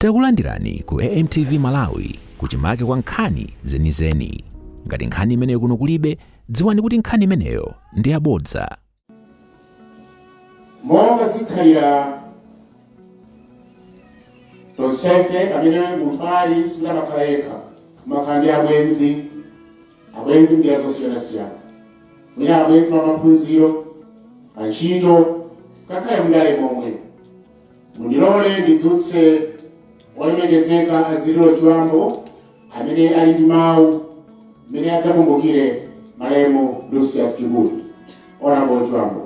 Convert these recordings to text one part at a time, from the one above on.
Takulandirani ku AMTV Malawi kuchimake kwa nkhani zenizeni. Ngati nkhani imeneyo kuno kulibe, dziwani kuti nkhani imeneyo ndi yabodza. Monga zikhalira tonsefe, pamene munthu ali sikuti yekha, umakhala ndi abwenzi, abwenzi njira zosiyanasiyana, mwina abwenzi pa maphunziro, pa ntchito, ngakhale mndale momwe. Mundilole ndidzutse olemekezeka Azililo Chiwambo amene ali ndi mawu mmene adzakumbukire malemu Lucius Chikuni. Honorable Chiwambo.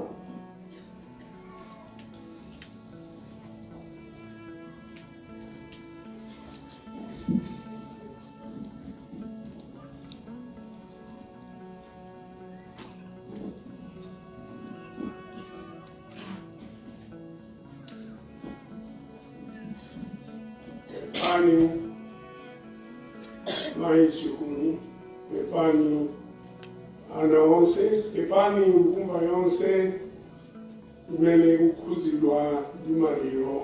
Pepani Mai Chikuni, pepani ana onse, pepani mbumba yonse imene ikukhuzidwa ndi maliro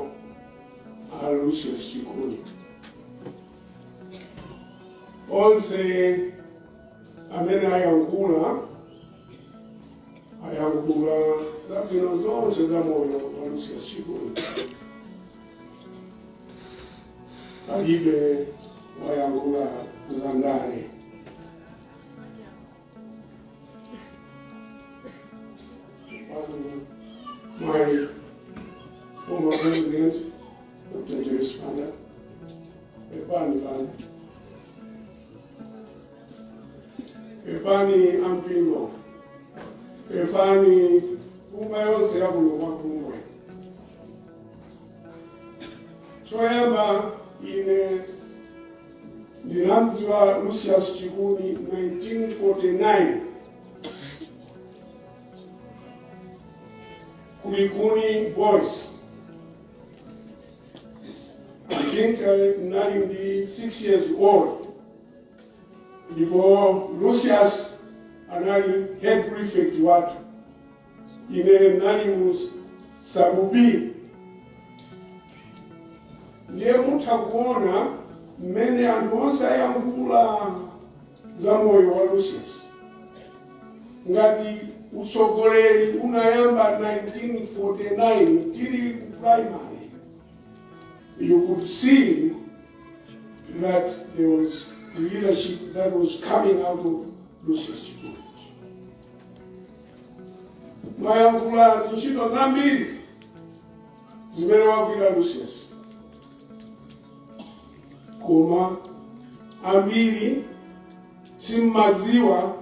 a Lucius Chikuni. Onse amene ayankhula, ayankhula zabwino zonse za moyo wa Lucius Chikuni. Palibe wayankhula za ndale. My former president, Dr. Joyce Banda, pepani Banda, pepani ampingo, pepani mbumba yonse yakuno kwa Bvumbwe. Choyamba, ine ndinamdziwa Lucius Chikuni 1949 ku Likuni Boys. I think nali ndi 6 years old, ndipo Lucius anali head prefect wathu. Ine nali mu sub B. Ndiye mutha kuona mmene anthu onse ayankhula za moyo wa Lucius, ngati utsogoleri unayamba 1949 tili ku primary, you could see that there was leadership that was coming out of Lucius Chikuni. Mwayankhula ntchito zambiri zimene wagwira Lucius, koma ambiri simmadziwa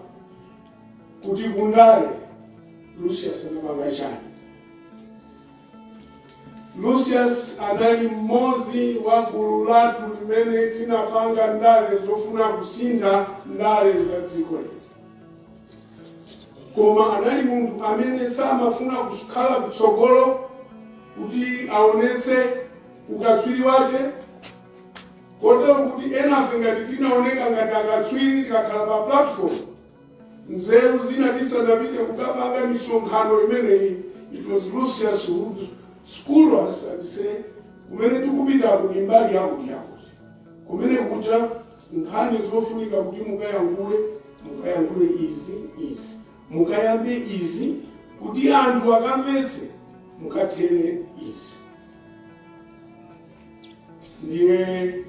kuti kundale Lucius anapanga chani. Lucius anali mmodzi wa gulu lathu limene tinapanga ndale zofuna kusintha ndale za dziko lino, koma anali munthu amene samafuna kukhala kutsogolo kuti aonetse ukatswiri wache, kotero kuti enafe ngati tinaoneka ngati akatswiri tikakhala pa platform, nzeru zina tisanapite kukapanga misonkhano imeneyi, it was Lucius who would school us and say, kumene tikupitako ndi mbali yakuti yakuti, kumene kuja nkhani zofunika kuti mukayankhule, mukayankhule izi, izi, mukayambe izi kuti anthu akamvetse, mukathere izi. Ndiye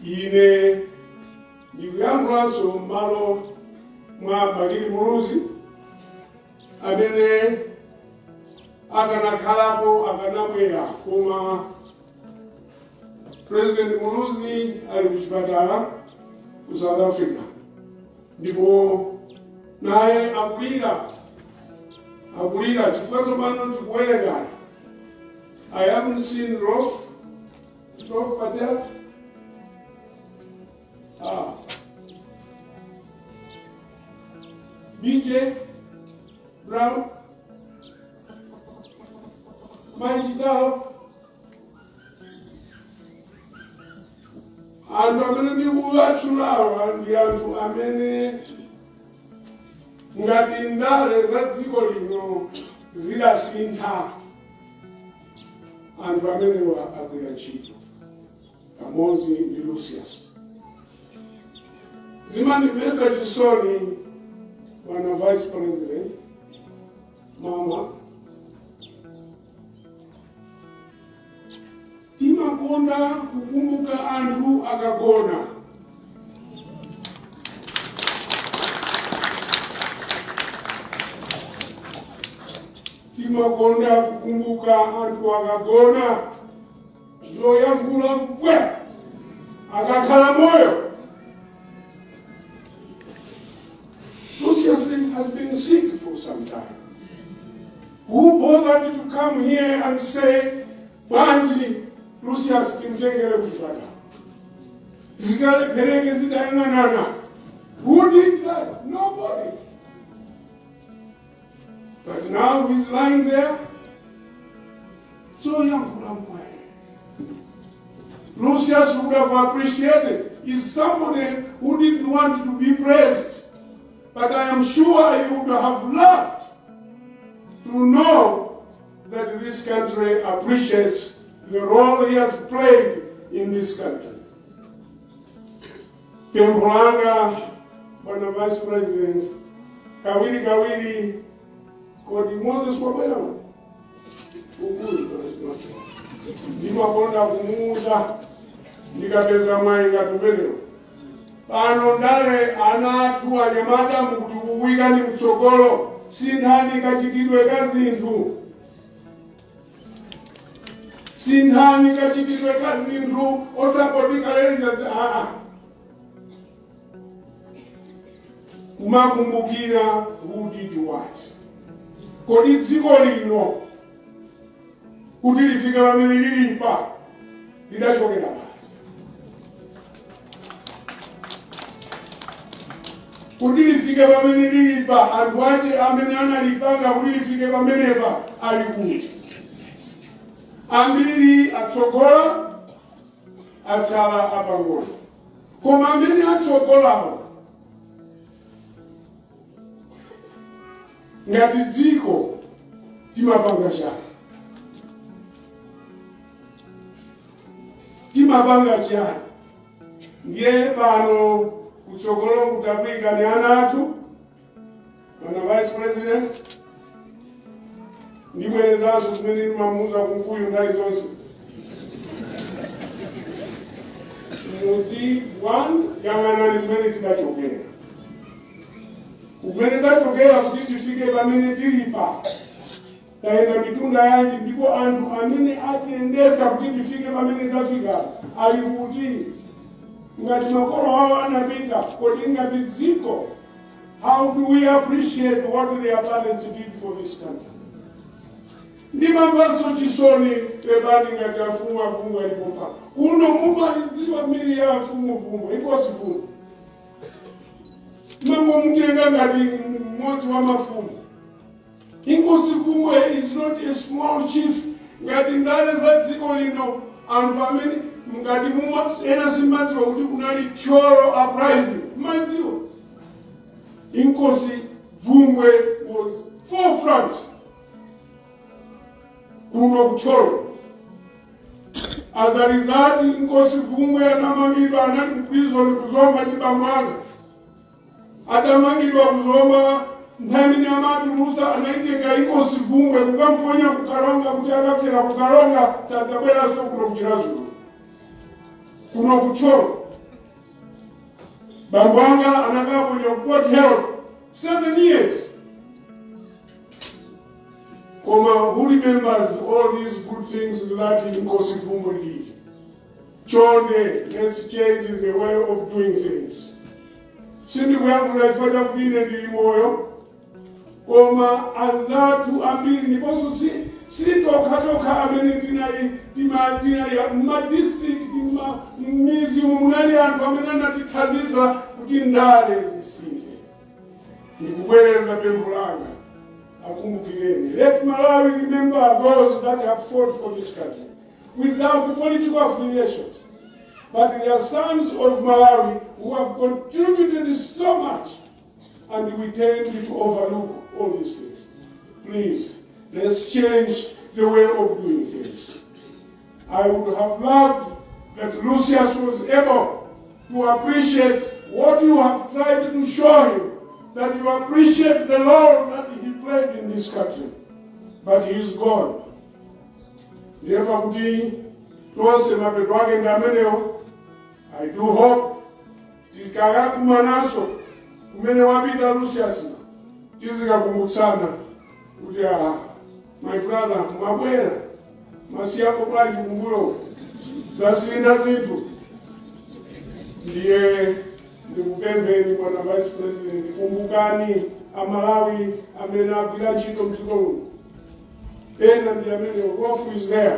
ine ndikuyankhulanso m'malo mwa Bakili Muluzi amene akanakhalapo akanabwera, koma President Muluzi ali kuchipatala ku South Africa, ndipo naye akulira, akulira chifukwa tsopano tikuwerengana. I haven't seen Rolf, Rolf Patel. Ah. BJ Brown. Majidao. Anthu amene ndikuwatchulawa ndi anthu amene ngati ndale za dziko lino zidasintha, anthu amenewa agwira ntchito. Pamodzi ndi Lucius. Zimandimvetsa chisoni, bwana Vice President, mama, timakonda kukumbuka anthu akagona. Timakonda kukumbuka anthu akagona, zoyankhula mbwe akakhala moyo. Lucius has been sick for some time. Who bothered to come here and say, "Bwanji Lucius timtengere kuchipatala"? Zikalephereke zidayang'anana. Who did that? Nobody. But now he's lying there. Zoyankhula mbwe. Lucius would have appreciated. Is somebody who didn't want to be praised. But I am sure he would have loved to know that this country appreciates the role he has played in this country. Pempho langa, bwana Vice President, kawiri kawiri, kodi Moses wabwera ukulu, ndimakonda kumuuza ndikapeza mwayi ngati umenewo. Pano ndale, ana athu anyamata, mukuti kukuyikani mtsogolo, sinthani kachitidwe ka zinthu, sinthani kachitidwe ka zinthu, osangoti kalelija aa, kumakumbukira who did what. Kodi dziko lino kuti lifike pamene lilipa lidachokera pati? Kuti lifike pamene lilipa, anthu ache amene analipanga kuti lifike pamenepa ali kuti? Ambiri atsogola, atsala apang'ono, koma amene atsogolawo, ngati dziko timapanga chani? Timapanga chani? Ndiye pano kutsogolo kutapikani ana athu. Bwana Vice President, ndibwerezanso zimene ndimamuuza Kunkuyu nthawi zonse: mudzi one, yang'anani kumene tidachokera, kumene tachokera kuti tifike pamene tilipa, tayenda mitunda yanji, ndipo anthu amene atiyendesa kuti tifike pamene tafika ali kuti? Ngati makolo awo anapita, kodi ngati dziko, how do we appreciate what their parents did for this country? Ndimamvanso chisoni, pepani ngati afumu afumu alipopa kuno, mumadziwa mbiri ya afumu Vumbwe, Inkosi Vumbwe, mangomutenga ngati mmodzi wa mafumu. Inkosi Vumbwe is not a small chief. Ngati ndale za dziko lino, anthu amene ngati muma ena simadziwa kuti kunali Thyolo uprising, madziwa Inkosi Vumbwe was forefront kuno kuThyolo. As a result, Inkosi Vumbwe anamangidwa, anali ku prison kuZomba ndi bambo anga. Atamangidwa kuZomba, nthawi imene amatulusa, anaitenga Inkosi Vumbwe kukamponya kuKaronga kuti akafera kuKaronga, sadzabweranso kuno kuChiradzulu, kuno kuThyolo. Bambo anga anakaponya ku Port Health 7 years. Koma who remembers all these good things that Inkosi Vumbwe did? Chonde, let's change the way of doing things. Sindikuyankhula chifukwa chakuti ine ndili moyo, koma anzathu ambiri, ndiponso si sitokhatokha amene tinali tinali mumadistrict, m'mizi munali anthu amene anatithandiza kuti ndale zisinthe. Ndikubwereza pempho langa, akumbukireni. Let Malawi remember those that have fought for this country without political affiliations, but they are sons of Malawi who have contributed so much, and we tend to overlook all these things. Please, let's change the way of doing things. I would have loved that Lucius was able to appreciate what you have tried to show him, that you appreciate the role that he played in this country. But he is gone. Ndiye pakuti tonse mapeto ake ndi amenewo. I do hope tikakakumananso kumene wapita Lucius, tizikakumbutsana kuti, "Ah, my brother, mwabwera, mwasiyako bwanji kumbuyo? Zasintha zinthu." Ndiye ndikupempheni, bwana Vice President, kumbukani Amalawi amene agwira ntchito mdziko muno. Ena ndi amene Rofu is there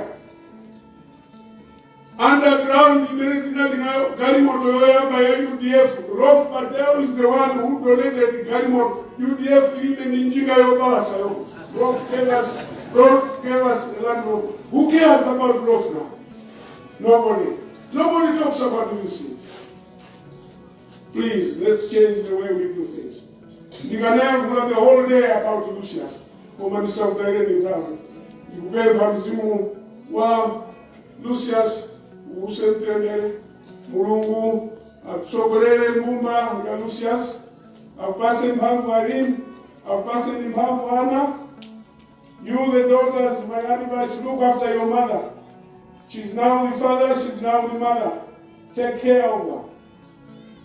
underground imene tinali nayo, galimoto yoyamba ya UDF. Rolf Patel is the one who donated galimoto. UDF ilibe ndi njinga yopalasa yo. Rolf gave us a Land Rover. Who cares about Rolf now? Nobody. Nobody talks about these things. Please, let's change the way we do things. Ndikanayankhula the whole day about Lucius, koma ndisakutayireni nthawi. Ndikupempha mzimu wa Lucius uuse mtendere. Mulungu atsogolere mbumba ya Lucius, akupase mphamvu alimu, akupase ndi mphamvu ana. You, the daughters, my advice: look after your mother. She's now the father, she's now the mother. Take care of her.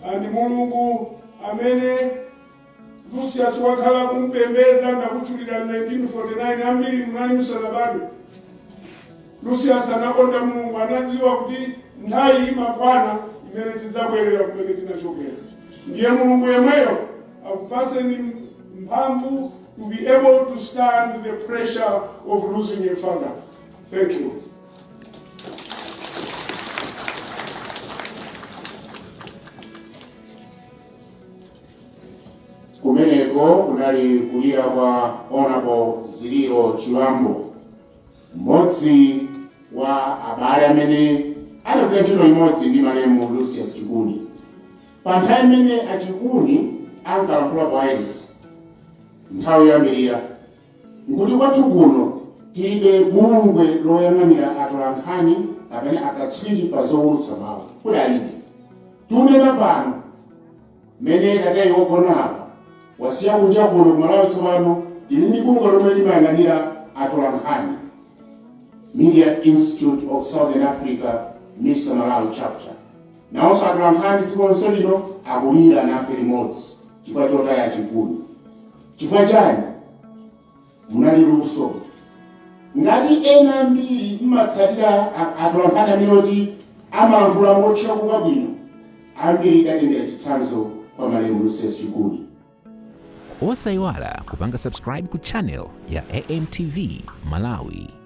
And Mulungu amene Lucius wakhala kumpembedza, ndakutchulira 1949, ambiri munali musanabadwe. Lucius anakonda Mulungu, anadziwa kuti nthawi imakwana imene tidzabwerera kumene tinachokera. Ndiye Mulungu yemweyo akupaseni mphamvu to be able to stand the pressure of losing a father. Thank you. Kumeneko kunali kulira kwa Honorable Ziliro Chiwambo, mmodzi wa abale amene anagwira ntchito imodzi ndi malemu Lucius Chikuni. Pa nthawi imene aChikuni ankalankhula ku Iris nthawi yoyambirira, nkuti kwathu kuno tilibe bungwe loyang'anira atolankhani kapena akatswiri pa zowulutsa mawu, kudalibe. Tunena pano, mmene tateyi wogona apa wasiya kunja kuno kuMalawi, tsopano tili ndi bungwe lomwe limayang'anira atolankhani, Media Institute of Southern Africa, MISA Malawi Chapter. Nawonso atolankhani dziko lonse lino akulira nafe limodzi chifukwa chotaya Chikuni. Chifukwa chani? Munali luso. Ngati ena ambiri mmatsatira atolankhani amene oti amalankhula motchakuka bwino, ambiri idatengera chitsanzo kwa malemu Lucius Chikuni. Osayiwala kupanga subscribe ku channel ya AMTV Malawi.